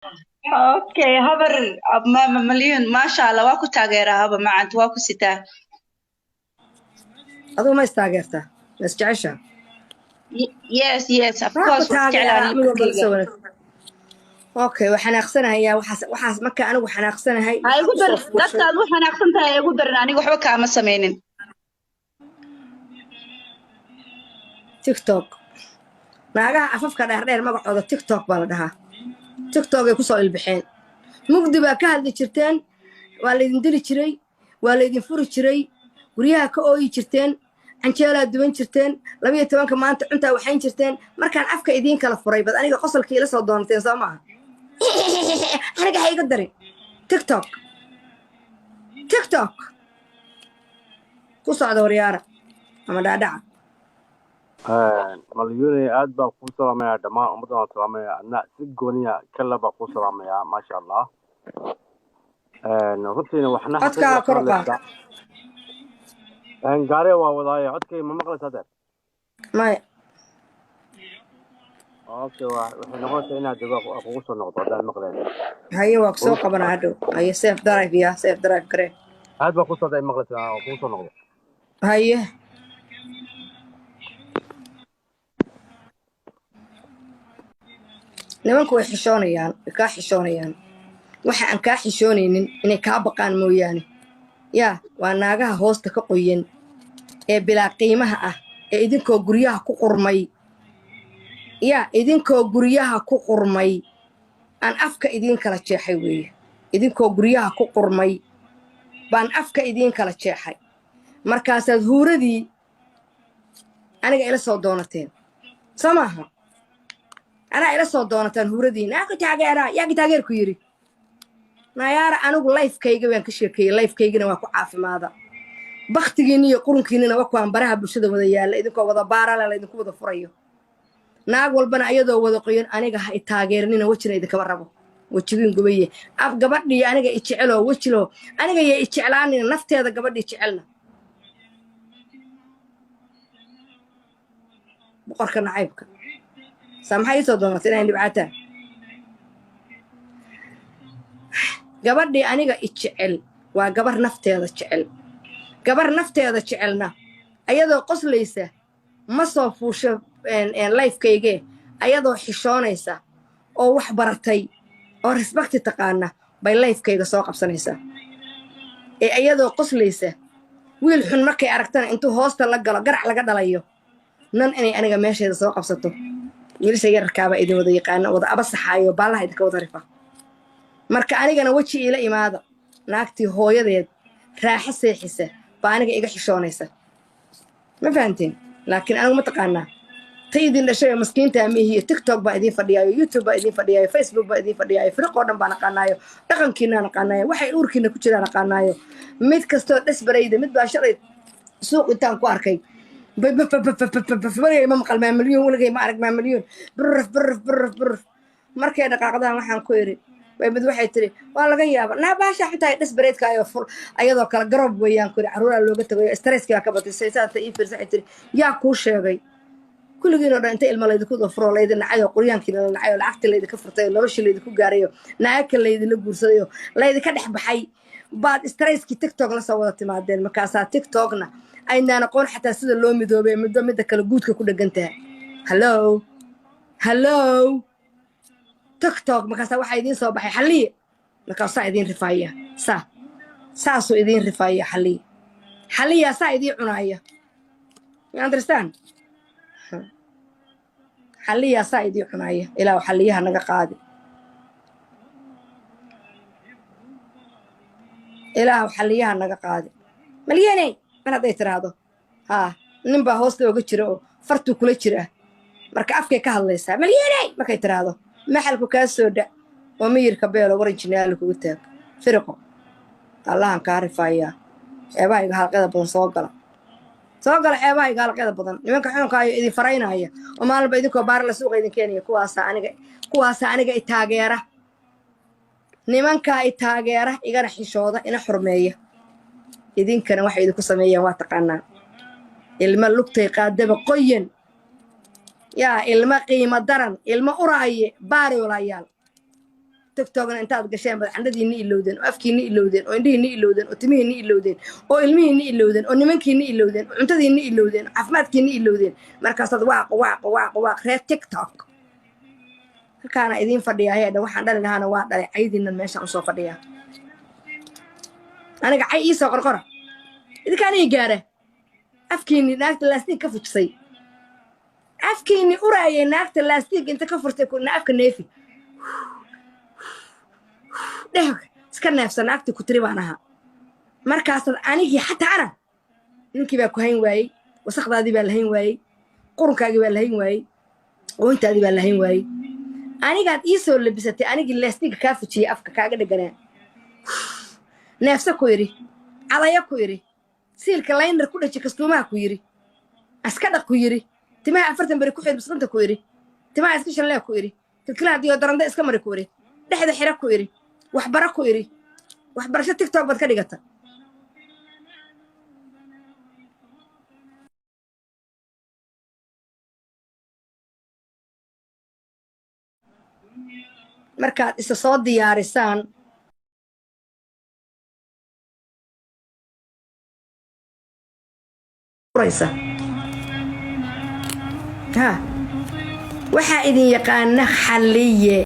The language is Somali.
Okay, habar Malyuun, maasha Allah, waa ku taageeraa haba macanta, waa ku sitaa. Adigu ma istaageertaa? Ma isjeceshaa? Yes, of Waa ku course, waa taageeraa isjeclaa. Mid walba lasoo wanaag. Okay, waa xanaaqsanahayaa. Waxaas marka anigu xanaaqsanahay Ha igu usoo darin. fuushay. Dadkaad u xanaaqsan tahay ha igu darin, aniga waxba kaama samaynin. TikTok, naagaha afafka dheerdheer magacooda TikTok baa la dhahaa. TikTok ay kusoo ilbixeen. Mugdi baa ka hadli jirteen, waa laydin dili jiray, waa laydin furi jiray, guryaha ka ooyi jirteen, canjeelaa duban jirteen, 12-ka maanta cuntaa waxayn jirteen. Markaan afka idiin kala furay bad aniga qosolkii ila soo doonteen, soo maaha? Aniga ha iga darin. TikTok, TikTok ku socda, waryaara ama dhaadhaca. Malyuune, aad baan kuu salaamayaa, dhammaan ummadda waan salaamayaa, adna si gooniya kale baa kuu salaamayaa. Maasha Allah, runtiina waxna Codkaaga xaqiiq waa ka kor u qaad. hadlaysaa. Gaariga waa wadaaye, codkay ma maqlaysaa deer? Maya. Okay, waxay noqonaysaa inaad dego kugu soo noqdo haddaan maqleen. Haye, waa kusoo qabanaa hadhow. Haye, safe drive ya, safe drive garee. Aad baa ku socda, ay maqlaysaa oo kugu soo noqdo. Haye, nimanku way xishoonayaan, way kaa xishoonayaan. Waxa aan kaa xishoonaynin inay kaa baqaan mooyaane, yaa waa naagaha hoosta ka qoyan ee bilaa qiimaha ah ee idinkoo guryaha ku qurmay, yaa idinkoo guryaha ku qurmay aan afka idiin kala jeexay weeye. Idinkoo guryaha ku qurmay baan afka idiin kala jeexay. Markaasaad huuradii aniga ila soo doonateen, soo maaha? Anaa ila soo doonataan huuradii. Naa ku taageeraa, yaa ki taageerku yidhi? Nayaara, anigu lifekayga baan ka sheekeeyey, lifekaygana waa ku caafimaada. Baktigiinni iyo qurunkiinnina waa kuwaan baraha bulshada wada yaalla, idinkoo wada baarala laydinku wada furayo, naag walbana ayadoo wada qoyan. Aniga ha i taageernina, wejina idinkama rabo, wejigiin gubaye. Af gabadhii aniga i jeceloo wejiloo aniga ya i jeclaanina, nafteeda gabadhii jecelna. Boqorka nacaybka saa maxay iisoo doonatay inay dhibcaataan? Gabadhii aniga i jecel waa gabar nafteeda jecel. Gabar nafteeda jecelna ayadoo qoslaysa ma soo fuusho lifekaygee, ayadoo xishoonaysa oo wax baratay oo respecti taqaana bay lifekayga soo qabsanaysaa. Ee ayadoo qoslaysa wiil xun markay aragtana intuu hoosta la galo garac laga dhalayo nan inay aniga meesheeda soo qabsato. Wiilasha yararkaabaa idin wada yaqaana, wada abasaxaayo, baallaha idinka wada rifa. Marka anigana weji iila imaada. Naagtii hooyadeed raaxo seexisa baa aniga iga xishoonaysa, ma fahanteen? Laakiin anigu ma taqaanaa ta idin dhashay oo maskiinta mihiyo. TikTok baa idiin fadhiyaayo, YouTube baa idiin fadhiyaayo, Facebook baa idiin fadhiyaayo, firiqoo dhan baa naqaanaayo, dhaqankiinaa naqaanaayo, waxay uurkiina ku jiraan naqaanaayo. Mid kastoo dhasbarayda, mid baa shalay suuq intaan ku arkay, weligay ma maqal maamalyuun, weligay ma arag maamalyuun, buruf buruf buruf buruf. Markay dhaqaaqdaan waxaan ku idhi way mid waxay tiri waa laga yaaba naa baasha xitaa dhasbareedka ayoo fur ayadoo kale garoob weeyaan. Ku idhi carruuraa looga tagayo, stresskii baa ka batay. Saysaanta ii fiirsa, waxay tiri yaa kuu sheegay? Kulligiin oo dhan inta ilma laydinku furo, laydin nacay oo qoryaankiina la nacay oo lacagtii laydinka furtay oo noloshii laydinku gaarayo, naagka laydinla guursadayo, laydinka dhex baxay, baad stresskii TikTok la soo wada timaadeen. Markaasaa TikTokna aynaan aqoon xataa sida loo midoobay, middo midda kale guudka ku dhegan tahay. Hallo, hallo, TikTok. Markaasaa waxaa idiin soo baxay xalliye, markaasaa idiin rifaaya, saa saasuu idiin rifaaya xalliye, xalliyaa saa idiin cunaaya. You understand? Xalliyaa saa idiin cunaaya. Ilaahu xalliyaha naga qaadi, ilaahu xalliyaha naga qaadi. Malyaney mar hadday tiraahdo haa, nin baa hoosta oga jira oo fartuu kula jiraa. Marka afkay ka hadlaysaa malyaney markay tiraahdo, maxalku kaa soo dhac oo miyirka beelo waran jinaali kugu taag. Firiqo allahan kaa rifaayaa. Xeebaha iga halqyada badan soo gala, soo gala xeebaha iga halqyada badan. Nimanka xunkaayo idin faraynaya oo maalinba idinkoo baarla suuqa idin keenaya, kuwaasaa aniga, kuwaasaa aniga i taageera. Nimankaa i taageera, igana xishooda, ina xurmeeya. Idinkana waxay idinku sameeyaan waa taqaanaa. Ilma lugtay qaadaba qoyan, yaa ilma qiimo daran, ilma uraaye baariolayaal. TikTokna intaad gasheen baad candhadiinni ilowdeen, oo afkiinni ilowdeen, oo indhihiinni ilowdeen, oo timihiinni ilowdeen, oo ilmihiinni ilowdeen, oo nimankiinni ilowdeen, oo cuntadiinni ilowdeen, oo caafimaadkiinni ilowdeen. Markaasaad waaq waaq waaq waaq reer TikTok halkaana idiin fadhiyaa. Heedha, waxaan dhali lahaana waa dhalay. Caydiinan meeshaan usoo fadhiyaa. Aniga cay iisoo qorqora, idinkaan ii gaara. Afkiinni naagta laastiig ka fujisay, afkiinni uraayay, naagta laastiig inta ka furtay na afka neefi dheh, iska neefsa, naagtii ku tiri baan ahaa. Markaasaad anigii xataa ana ninkii baa ku hayn waayey, wasaqdaadii baa la hayn waayey, qurunkaagii baa la hayn waayey, oohintaadii baa la hayn waayey. Anigaad ii soo labisatay, anigii laastiigka kaa fujiyey, afka kaaga dheganaa, neefsa ku yidhi, cadaya ku yidhi, siilka laynar ku dhaji, kastuumaha ku yidhi, aska dhaq ku yidhi, timaha 40 beri ku xir bisqanta ku yidhi, timaha iska shallee ku yidhi, kilkilaha diyodaranda iska mari ku yidhi, dhexda xira ku yidhi, waxbaro ku yidhi. Waxbarasho TikTok baad ka dhigata. Markaad isa soo diyaarisaan uraysa ha, waxaa idin yaqaana xalliye.